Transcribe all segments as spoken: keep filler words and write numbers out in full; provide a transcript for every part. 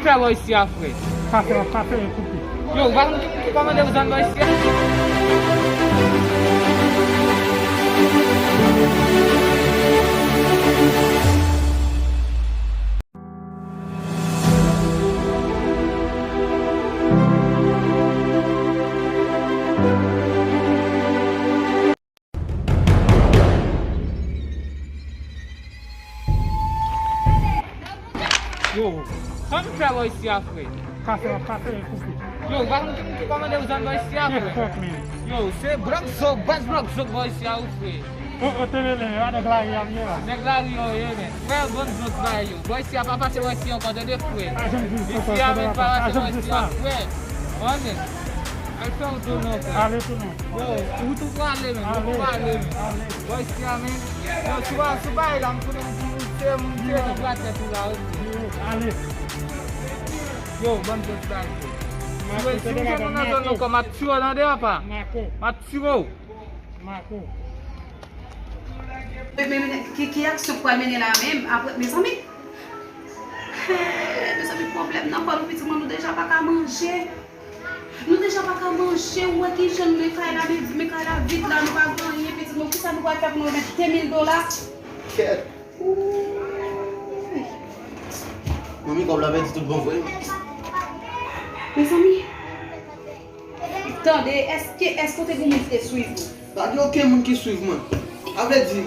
Fè bò isi a, frè. Sa fè, sa fè koupe. Yo, ou pa konn ki, ki kòmande ou zòn bò isi a? Yo, sa m fè bò isi a, frè. Sa fè, sa fè koupe. Yo, ou pa konn ki, ki kòmande ou zòn bò isi a, frè. Yo, se Blòk Zo, baz Blòk Zo bò isi a, wi, frè. O, o, te rele, a nèg lari a m ye la. Nèg lari yo ye, men. Frè, bon zòt bay yo. Bò isi a pa pase bò isi ankò, tande, frè. Isi a, men, pa pase bò isi a, frè. Wi, men. Al fè wout ou non, frè. Ale tou non. Yo, wout ou prale, men. Wout ou prale, men. Bò isi a, men. Yo, si w pa, si w pa ye la, m konnen m di, se moun ki nan bra tèt ou la, wi. Ale. Yo, bon zòt bay yo. Si w jwenn nou nan zòn nou ankò, m ap tiye w nan deyò, pa. M ap tiye w. Mako. Men, men, men, ki, ki aksyon k pral mennen la menm? Apre, mezanmi. Hey, mezanmi, pwoblèm nan pa nou, pitit mwen, nou deja pa ka manje. Nou deja pa ka manje, ou wè ki jan men kay la, men, men kay la vid la, nou pa gen anyen, pitit mwen, kisa nou pral fè pou nou remèt de mil dola? Kèt. Ooh. Manmi, kòb la pèdi tout bon vre. Mezanmi. Tande, èske, èske w te gen moun ki te swiv ou? Pa gen okenn moun ki swiv mwen. A vle di,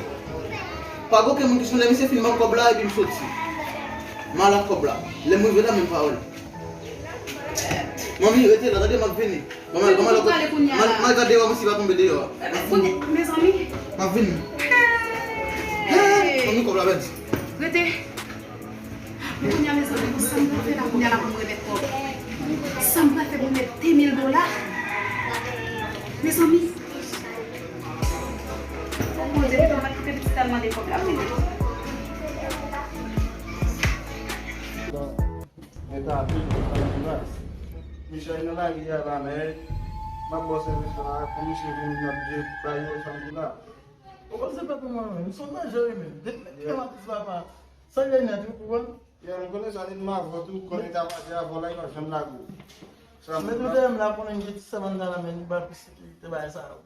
pa gen okenn moun ki swiv mwen. Lè misye fin ban m kòb la, epi m soti. M al ak kòb la. Lè m rive la, menm pawòl. Manmi, rete la, tande, m ap vini. Ban m al, ban m al, m al gade deyò, si pa tonbe deyò. Mezanmi. M ap vini. Hey! Manmi, kòb la pèdi. Rete. Men kounye a, mezanmi, sa m pral fè la kounye a la pou m remèt kòb? Sa m pral fè pou m remèt de mil dola? Mezanmi. O Bondye, pito m pa t kite pitit la mande kòb la pou li. Misye nan lari a la, men m ap ba w sèvis la, pou misye vin, m ap di, ba yo sa m di la. Ou panse pèp mwen menm, m se yon danje wi menm. Depi lè m ap di papa, sa gen nèt wi, ou konprann? Ya, m konnen sa, li m avè w tou, konnen ta pati avè w la, li pa janm lage w. Sa m di w. Men tou dèyè m la, konnen gen ti sèmanta la, men li ba pisikilite bagay sa yo.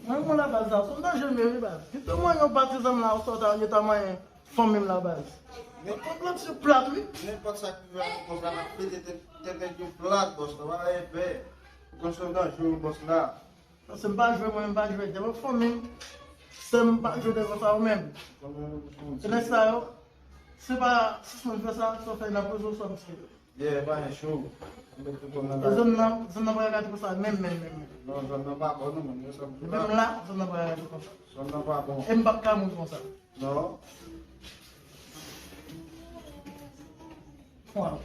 Mwen, mwen la baz la, se yon danje m ye wi baz. Ki te mwen yon patizan m la, ou sòt a, yo ta manyen fanmi m la baz. Men konprann se plat wi. Nenpòt sa ki rive avèk bòs la, n ap pete tèt, tèt nèg yo plat, bòs la, pa gen pè. Ou konn se yon danje wi, bòs la. Paske m pa jwe mwen, m pa jwe devan fanmi m. Sè m pa jwe devan sa yo menm. Se nèg sa yo, se pa sis moun fè sa, sa w fè nan prizon, sa w misye. Yeah, pa gen cho. M met tout kò m nan kay. Zòn nan, zòn nan pa ka gate konsa, menm, menm, menm, menm. Non, zòn nan pa bon, non, menm, yo sa m di la. Menm la, zòn nan pa ka gate konsa. Zòn nan pa bon. E m p ap ka mouri konsa. Non. Wow.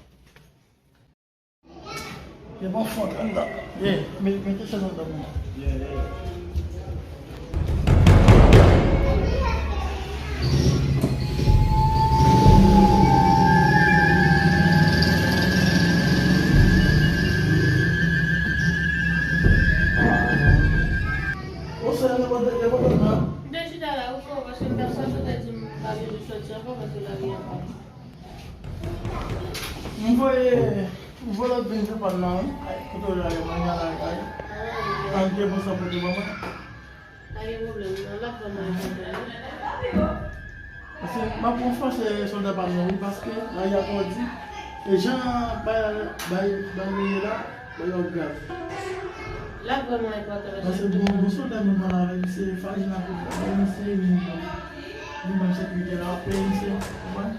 Ye bon fon anndan. Ye, me-, mete chèz anndan pou mwen. Ye, ye. Ou se nenpòt, nenpòt nan? M te chita la, ou fò, paske m t ap sòti, ou te di m pa bezwen sòti ankò, paske lari a pa. M voye, m voye lòt vin sou pàn nan, wi. Kote w la, yo manje lakay. Ann te pran sa pote ban mwen. Pa gen pwoblèm, non, l ap ban mwen kontan, wi. Paske m ap pran fòse sòlda pa m nan, wi, paske lari a twò di. E jan bay, bay, bay yo ye la, bay yo grav. L ap ban mwen kontan, paske bon, bon sòlda nou pran la, se fajin ak misye, misye vin ban m sekirite la, ap peye misye, konprann?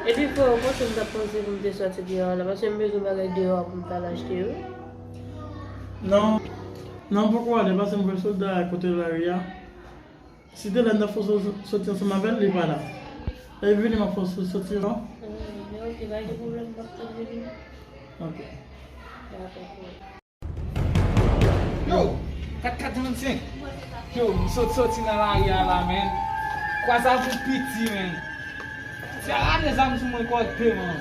Epi frè, ou panse m t ap panse pou m te sòti deyò a la, paske m bezwen bagay deyò a pou m t al achte yo. Non, non, poko ale, paske m wè sòlda a kote lari a. Si te lè n t ap fè sòti ansanm avè l, li pa la. Lè l vini, m ap fè sòti ankò. Hmm, men ok, pa gen pwoblèm, m ap tann li vini. Ok. Dakò, frè. Yo, kat kat trannsenk. Yo, m sot soti nan lari a la, men. Kwa sa pou piti, men. Se rale zam sou mwen kòkte, man.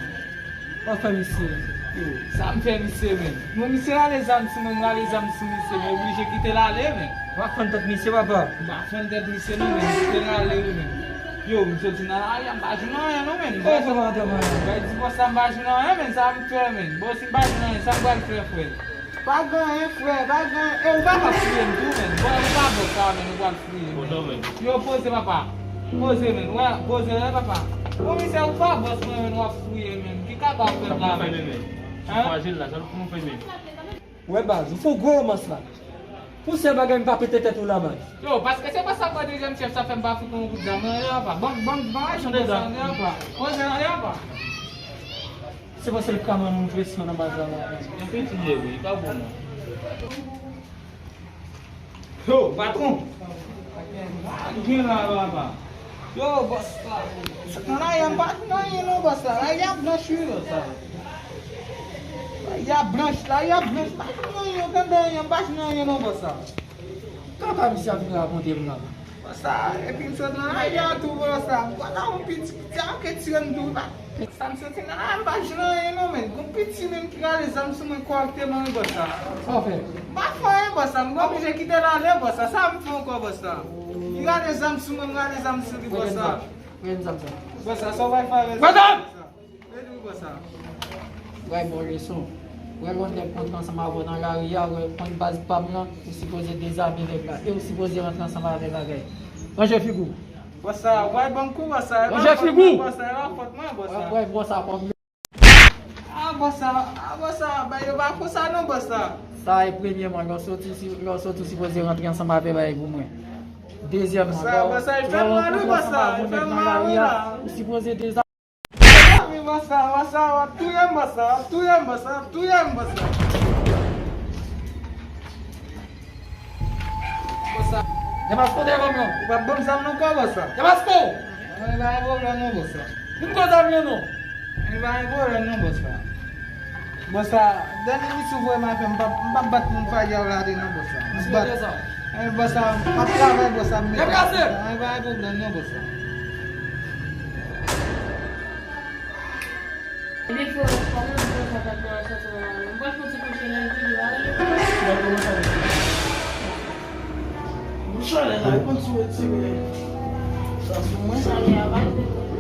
Sa fè misye. Yo, sa m fè misye, men. Mwen, misye rale zam sou mwen, m rale zam sou misye, men oblije kite l ale, men. W ap fann tèt misye, papa. M pa fann tèt misye, non, men. Kite l ale, wi, men. Yo, m soti nan lari a, m pa jwenn anyen non, menn. Kòman sa va, Antoine? Bay di bòs la m pa jwenn anyen, menn, sa m fè, menn. Bon, si m pa jwenn anyen, sa m pral fè, frè? Pa gen anyen, frè, pa gen anyen. E ou pa ka fouye m tou, menn. Bon, ou pa bòs la, menn, ou pral fouye, menn. Yo, poze, papa. Poze, menn. Wè, poze, wè, papa. Bon, misye, ou pa bòs mwen, menn, w ap fouye, menn. Ki kaka w ap fè m la, menn? Hein? Ou wè baz, ou fè yon gwo romans la. Pou sèl bagay m pa pete tèt ou la baz. Yo, paske se pa sa mwen dezyèm chèf sa fè m pa fout yon kout zam nan lè apa. Ban, ban, ban ajan konsa nan lè apa. Konsa nan lè apa. Se paske l ka ban nou presyon nan baz la la. Yon piti lè wi, pa bon non. Yo, patwon. Sa k gen la papa? Yo, bòs la. Nan lari a m pa jwenn anyen non, bòs la. Lari a blanch wi, bòs la. Lari a blanch, lari a blanch. M pa jwenn anyen, yo tande anyen, m pa jwenn anyen non, bòs la. Kaka misye ap vin rakonte m la. Bòs la, epi m sot nan lari a tou, bòs la. M kwè nan yon piti, piti a ke tire m tou, pa. Sa m soti nan lari a, m pa jwenn anyen non, menn. Gon piti menm ki rale zam sou mwen kòrèkteman wi, bòs la. Sa w fè? M pa fè anyen, bòs la. M oblije kite l ale, bòs la. Sa m fè ankò, bòs la? Li rale zam sou mwen, m rale zam sou li, bòs la. Prè m zam sa. Bòs la, sa w pral fè avè zam sa? Prè zam! Prè li, bòs la. Wè, bon leson. Wè, lè yon nèg kontre ansanm avè w nan lari a, wè, konn baz pa m lan, ou sipoze dezame nèg la. E ou sipoze rantre ansanm avè bagay. Ranje figi w. Bòs la, w pral ban m kou, bòs la. Ranje figi w. Bòs la, e pa fòt mwen, bòs la. Wè, bòs la, pa m. Ah, bòs la, ah, bòs la, bagay yo pa konsa non, bòs la. Sa e premyèman, lè w soti, si, lè w soti, ou sipoze rantre ansanm avè bagay pou mwen. Dezyèmman, lè w, lè w rankontre ansanm avè yon nèg nan lari a, ou sipoze dezame. Mezanmi, bòs la, bòs la, w ap touye m, bòs la, w ap touye m, bòs la, w ap touye m, bòs la. Bòs la. Demasko devan m non. Ou p ap ban m zam nan ankò, bòs la. Demasko! Mwen pa gen pwoblèm non, bòs la. Vin pran zam yo non. Mwen pa gen pwoblèm non, bòs la. Bòs la, dènye misye voye m ap fè, m p ap, m p ap bat moun faya w la ate non, bòs la. M ap bat. Misye fè sa. Eh, bòs la, m ap travay, bòs la, m mete. Deplase! Mwen pa gen pwoblèm non, bòs la. Ebyen, frè, kòman m pral fè nan asansè a la menm? M pral fè yon ti kouche nan vide la, wi. Mwen kòmanse avèk ou. Bouch chalè la, reponn sou retire sa sou mwen. Chalè a pa rive pou mwen.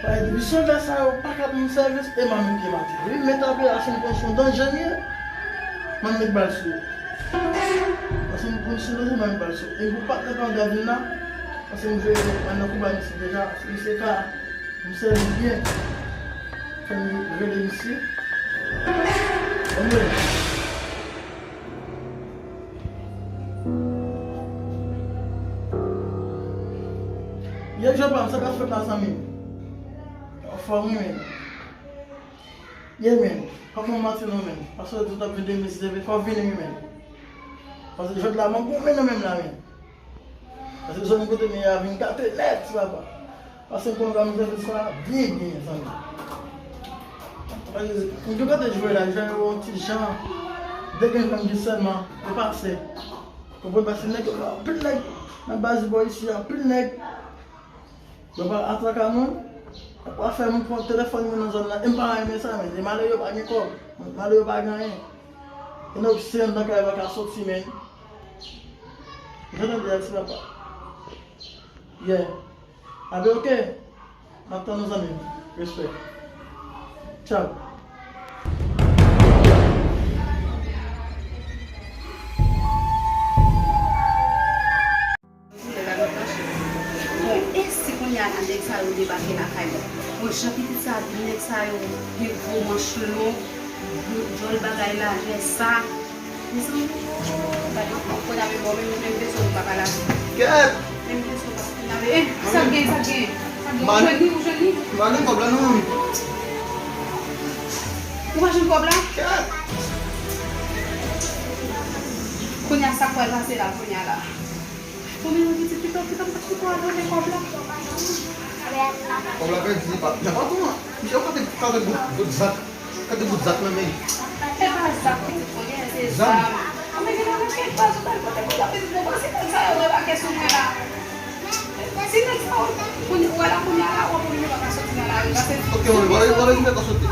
Paske depi sòlda sa yo pa ka ban m sèvis, e m a menm ki mate. Depi m met apre, Ason pran sou danje m ye, m a met bal sou yo. Ason pran sou danje, m a met bal sou yo. E pou patnè pa m ka vin la, paske m jwe nan konba misye deja, misye ka m sèvi byen. Fè m rele misye. Anmwey. Yè jwè pa m, sa k ap fèt la, zanmi m? Anfòm wi, men. Ye, men. Pa fè m manti non, men. Paske tout ap vin de mesi, fò w vini wi, men. Paske jwèt la, mwen goumen nan men m la, men. Paske zòn kote m ye a vin gate nèt, ti papa. Paske m konn òganize sa byen, byen, zanmi. Paske m te gade jwè la, jwè yo yon ti jan degenjan m di sèlman, e pase. Konprann, paske nèg yo, anpil nèg nan baz bò isi, anpil nèg. Yo pa atak a moun. Yo pa fè moun pran telefòn moun nan zòn nan. E m pa renmen sa, men. E malere yo pa gen kòb. Malere yo pa gen anyen. E nèg se anndan kay yo pa ka soti, men. Jan tande a, ti papa. Yeah. Abe, oke. M ap tann ou, zanmi m. Respè. Tchaw. Bon, e si kounye a la nèg sa yo debake lakay mwen? Bon, jan pitit sa di nèg sa yo gen gwo manch long, gwo djòl bagay lajè sa. Mezanmi, gade, mwen konn ap bon, men menm kesyon nou pa pale avè m. Kèt! Menm kesyon pa pale avè m. Eh, sa k gen, sa k gen? Sa k gen? Ou jwenn li, ou jwenn li? Mani, kòb la non. Ou pa jwenn kòb la? Kèt! Kounye a, sa k pral pase la, kounye a la? Bon, men yon pitit pito, pito, m pa t pito al vòlè kòb la. Kòb la pèdi, pa, nan patwon an. Misye, ou kote, kote bout, bout zak. Kote bout zak nan men. E pa zak, pitit, kounye a, se zam. Zam? A, men gen nan kèk baz ou t al pote bout la, pitit, bon, pase nèg sa yo debake sou mwen la. Pase nèg sa yo, kounye, ou wè la kounye a la, w ap wè yo pa ka soti nan lari, pase. Ok, mwen, wè, wè, wè, wè, wè, soti.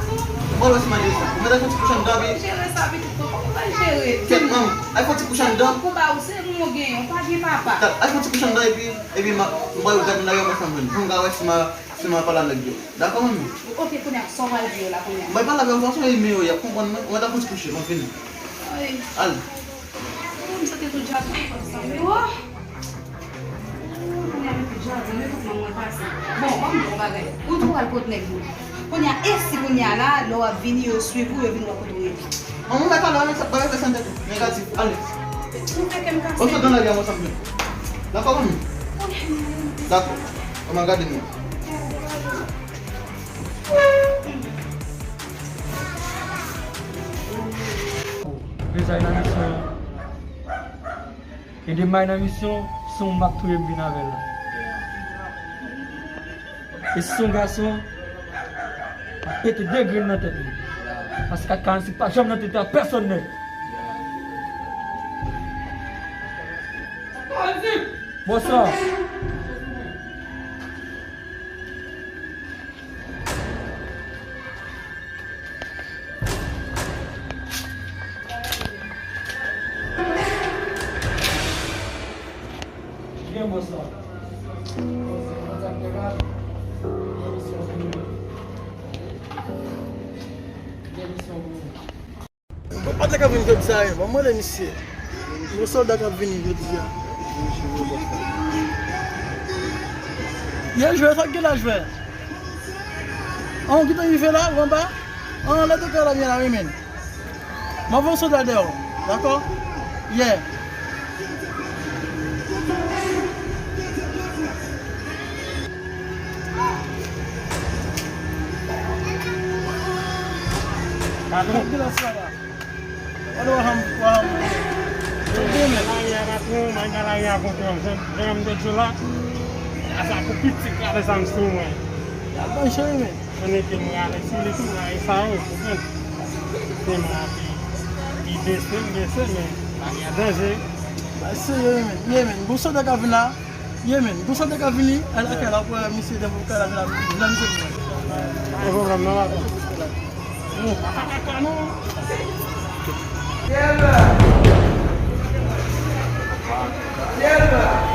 Wè, wè, si manje sa. Mwen ta fè ti kouch anndan, wi. Jere sa, pitit mwen, kòman w pral jere? Kèt, manmi, al fè ti kouch anndan. Konba ou se moun ou genyen, ou pa gen papa. Al fè ti kouch anndan, epi, epi, m a, m a gade nan yon mwen fanm jwenn. Pou m ka wè si m a, si m a pale ak nèg yo. Dakò, manmi? Ok, kounye a, sa w pral di yo la, kounye a. Mwen pale avè w, fason e men yo, y ap konprann mwen. Mwen ta fè ti kouche, mwen fini. Ay. Al. Ou m soti tout djazou ansanm yo. Kounye a, men tout djazou, men tout moun mwen pase. Bon, ban m di w yon bagay. Ou tou pral kot nèg yo. Kounye a, e si kounye a la, lè w ap vini, yo swiv ou, yo vin wè kote w ye. Manman, mwen pale avè sa, bagay fè san tèt ou. Negatif. Ale. Ou fè kè m kase. Ou sot nan lari a, mwen sanble. Dakò, manmi? Dakò. Kòman gade mwen? Deja nan misyon. E demen nan misyon, se yon m ap touye m vin avè l la. E si se yon gason, m ap pete de grenn nan tèt li. Paske ak karannsik pa janm nan tete a pèsonn nèg. Bonswa. Byen, bonswa. Bonswa, bonswa, bonswa. Byen, bonswa. Mwen pa t ka vin jodi sa, wi. Mwen mande misye. Yon sòlda k ap vini jodi a. Ye jwè, sa k gen la jwè? An, ou gentan rive la, ou anba? An, lè de kè la byen la, wi, men. Mwen voye yon sòlda dèyè w, dakò? Ye. Patwon. Gade w ap janm, w ap janm. Tout byen, men. Lari a, patwon, mwen nan lari a kontan. Jan, jan m te di w la, a sa pou piti gade sa m sou mwen. Y ap bay cheri, men. Konnen ke m rale sou li tou, rale sa yo, konprann? Se mwen api, li bese, m bese, men lari a danje. Bay serye, men. Ye, men. Gon sòlda k ap vin la. Ye, men. Gon sòlda k ap vini, al lakay la, pou misye devan kay la, vin la, vin la, misye vin. Pa gen pwoblèm, non, patwon. Non, pa ta kaka, non. Yelva! Yelva!